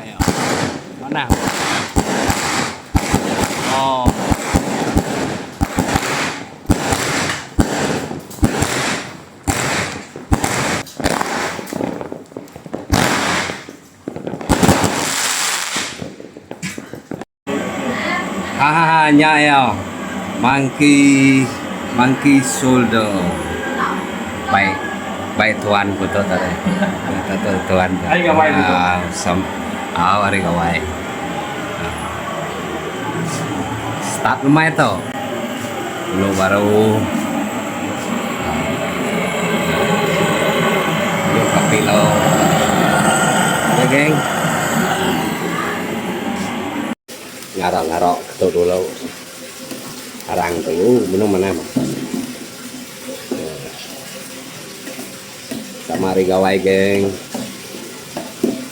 ya. Manah. Oh. Hahaha nya iya monkey monkey shoulder bai bai tuan ku tu tadi tu tuan tu Ari gawai tu tu. Sam au ari gawai start lemai tu dulu baru Dulu ka pilau okay geng. Ngara-ngara ketu dulu. Arang tu benung manah mata. Sama hari gawai geng.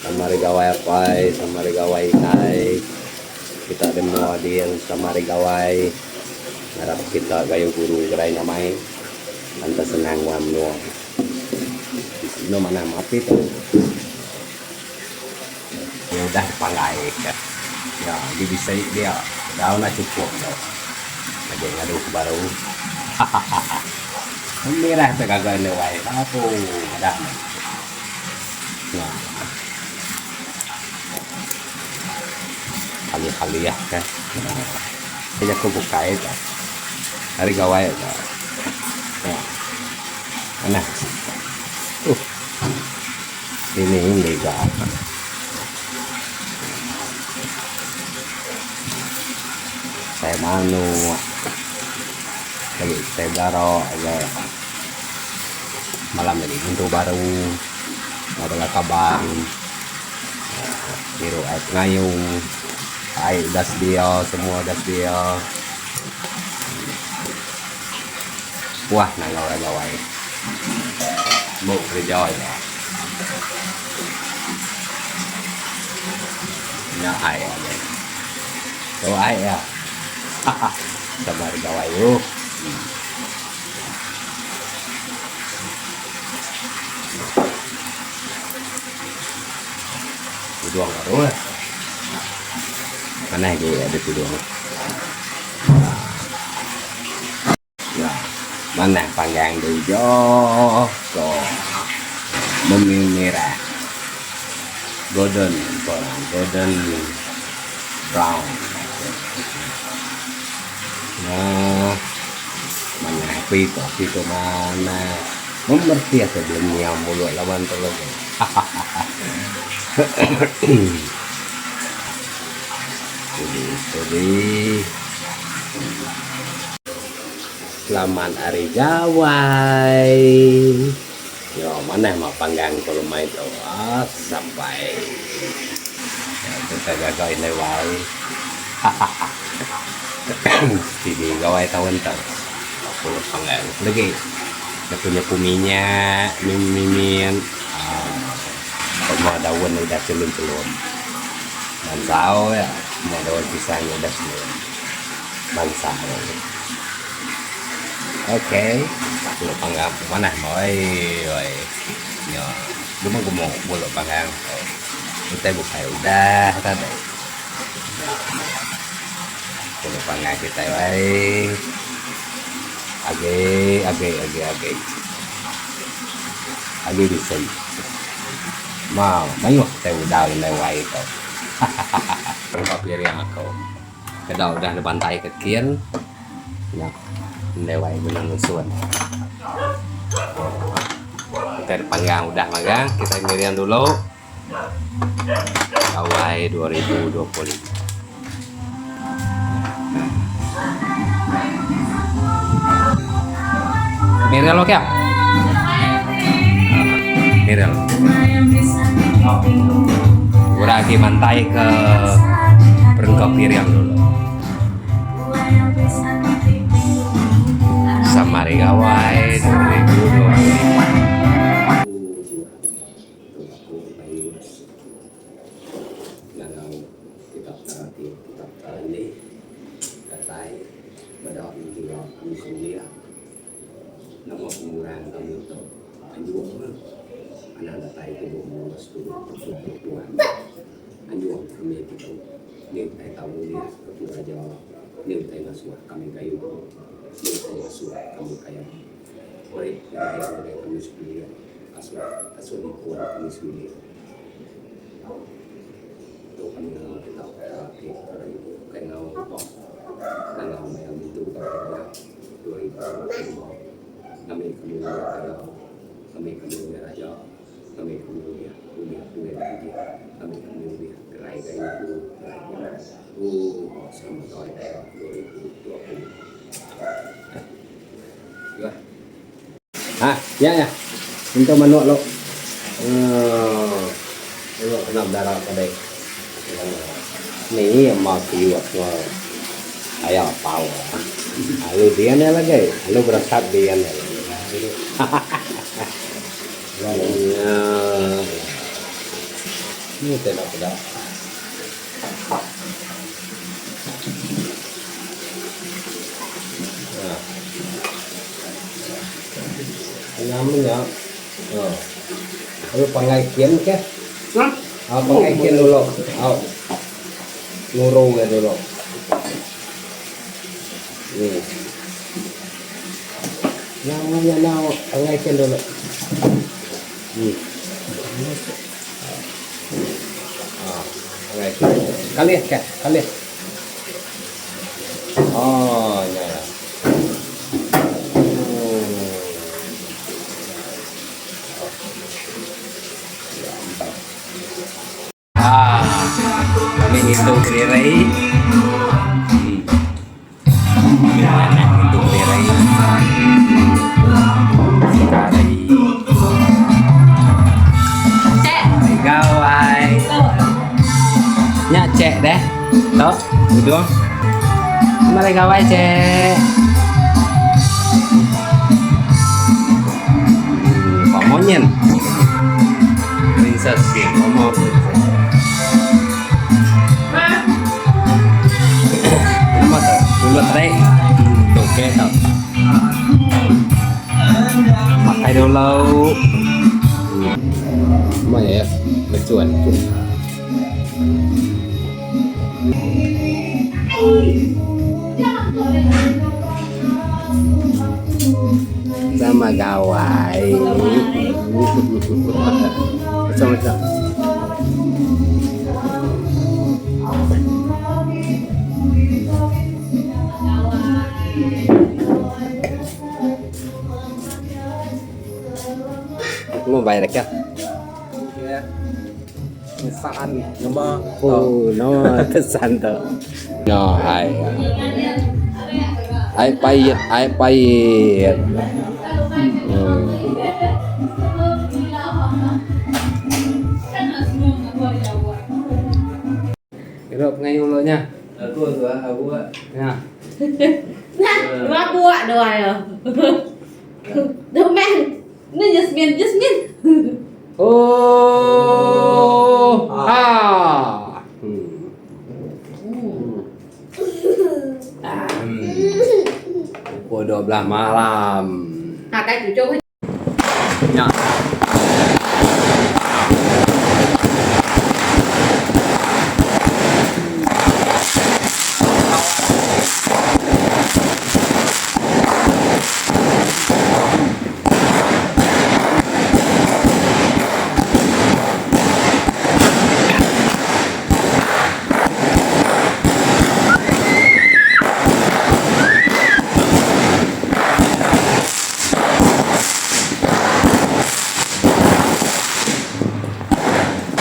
Sama hari gawai apai, sama hari gawai indai. Kita di menua din sama hari gawai. Ngarap kita gayu guru gerai nyamai. Lantang senang wang menua. Benung manah api tu. Iya udah dipanggai ka. Iya agi bisi dia dau enda chukup tu. Agi ngadu ke baru. Hahaha. Mirah te gaga enda wai apu madah meh. Nya. Alih-alih ka. Jaku bukai ka. Hari gawai ka. Nya. Manah. Uhh. Ini mega. Tai manuk agi tai dara ga malam agi ngintu baru enggau bala kaban ngiru ai pengayu ai udah sedia semua udah sedia puas nangau orang gawai. Tembu kereja ila. Nya ai agi. Tu ai iya. Haha sama ari gawai tu. Tudung baru lah. Manah agi ada tudung. Ya, manah panggang di ujoh ko memerah golden brown golden brown nah manah api tu api tu manah memerti ati belemiau mulut laban tu legi hahaha steady steady. Selamat Hari Gawai. Yo manah mah panggang ko lemai tu ah sampai kita gaga indai wai hahaha stidi gawai taun tu pulut panggang legi nyepu nyepu minyak mimit aaa semua daun udah chelum chelum mansau iya semua daun pisang udah chelum. Bansa tu. Ok pulut panggang manah oi oi nya gemuk gemuk pulut panggang tu utai bukai udah tadi pulut panggang kitai ai agi agi agi agi agi bisi mau mayuh kitai udah indai wai tu hahaha. Ba piring aku. Keda udah dibantai ke kin nya endai wai benung nusun. Kitai dipanggang udah magang kitai ngiring dulu gawai 2025. Miril ok. Miril. Orang agi mantai ke perengka piring dulu. Sama hari gawai 2025. Nama pengurang kami tu anjung meh. Anang datai ke umur 10 tuan. Anjung kami kitu. Ni utai tau ulih ke pengeraja, ni utai ngasuh kami gayu, ni utai ngasuh kami kaya. Meri penyelai ngagai kami sebilik, asuh asuh likun kami sebilik. Tu kami ngangau kita Petara ti ukai ngau lepa ngangau maya ngintu Gawai Dayak 2025. Ngambi kami ulih kaya, ngambi kami ulih raja, ngambi kami ulih bulih duit ringgit, ngambi kami ulih gerai gayu guru gerai nyamai. Ooh selamat Gawai Dayak 2025. Yuah. Ha, nya nya. Untuk manuk lu. Uhh. Manuk kena bedara tadi. Ni ama keyuk enggau aya pau. Lalu dian iya lagi. Lalu berasap dian iya lagi. Hahaha. Nya. Ni ti enda peda. Ngam nya. Oh. Lalu pangai kin ke? Ah, pangai kin dulu. Au. Nguru ke dulu. Hmm. Ngam nya nau pangai kin dulu. Hmm. Ah, pangai kin. Kalih ke? Kalih. Oh, nya ya. Ah, kami ngintu kediri. Hmm. Kami anak ngintu kediri. Sekali. Gawai. Nya cek deh. Tok, duduk. Mari gawai cek. Hmm, Pak Monyen. Princess ngomong princess. Nama tu? Pulut tarik. Tu okey tu. Makai dulu. Nama ya? Becuan. Sama gawai. Macam-macam. Mau bayar ke? Ngesan ngema Oh, no, kesan tu. No, ai. Ai pait, ai pait. Hmm. Hidup pengayu lu nya. Aku tu aku Ya. Nah, dua buah dua ya. Domen. Ni Jasmine, Jasmine. Oh. Ha. Hmm. Pukul 12 malam. Ha, kai cucu. Nya.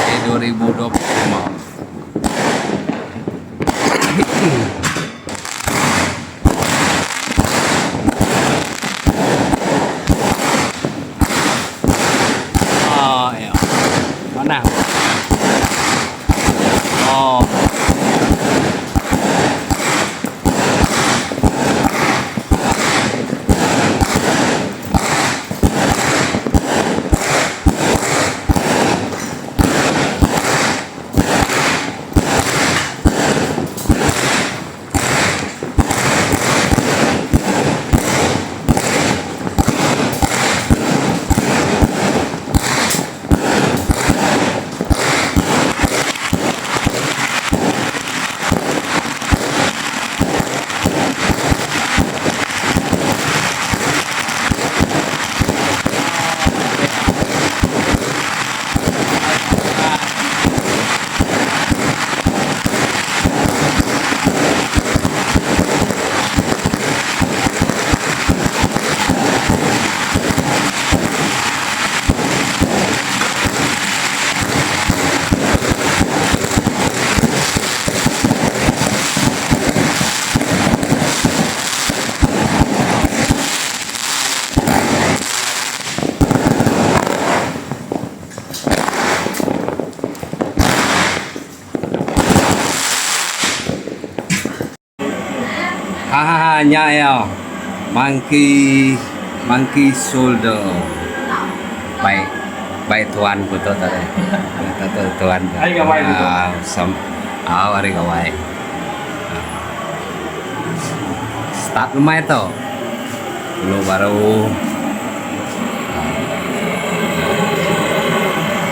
Di 2025. Oh, ya. Mana? Oh. nya iya monkey monkey shoulder bai bai tuan ku tu tadi. Tu tuan tu. Hari gawai tu. Ah sam au hari gawai. Start lemai tu. Dulu baru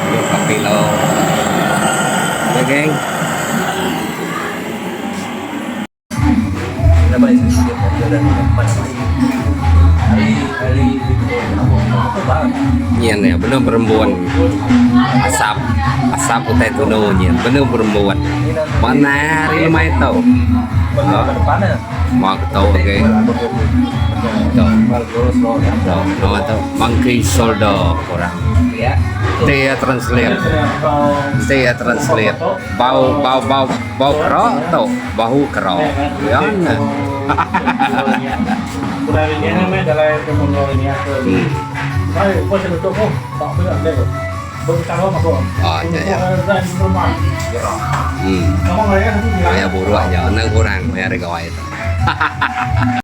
Dulu kapi lo. Okay geng. Nyin iya benung berembun asap asap utai tunu nyin benung berembun. Manah hari lemai tu. Ba ketu agi. Tu. Tu nama tu monkey shoulder ku orang. Ti iya translate. Ti iya translate. Bau bau bau bau kera tu bahu kera. Ya ne. Ah nya ya. Hmm. Maya buruk aja anang kurang maya hari gawai tu. Hahaha.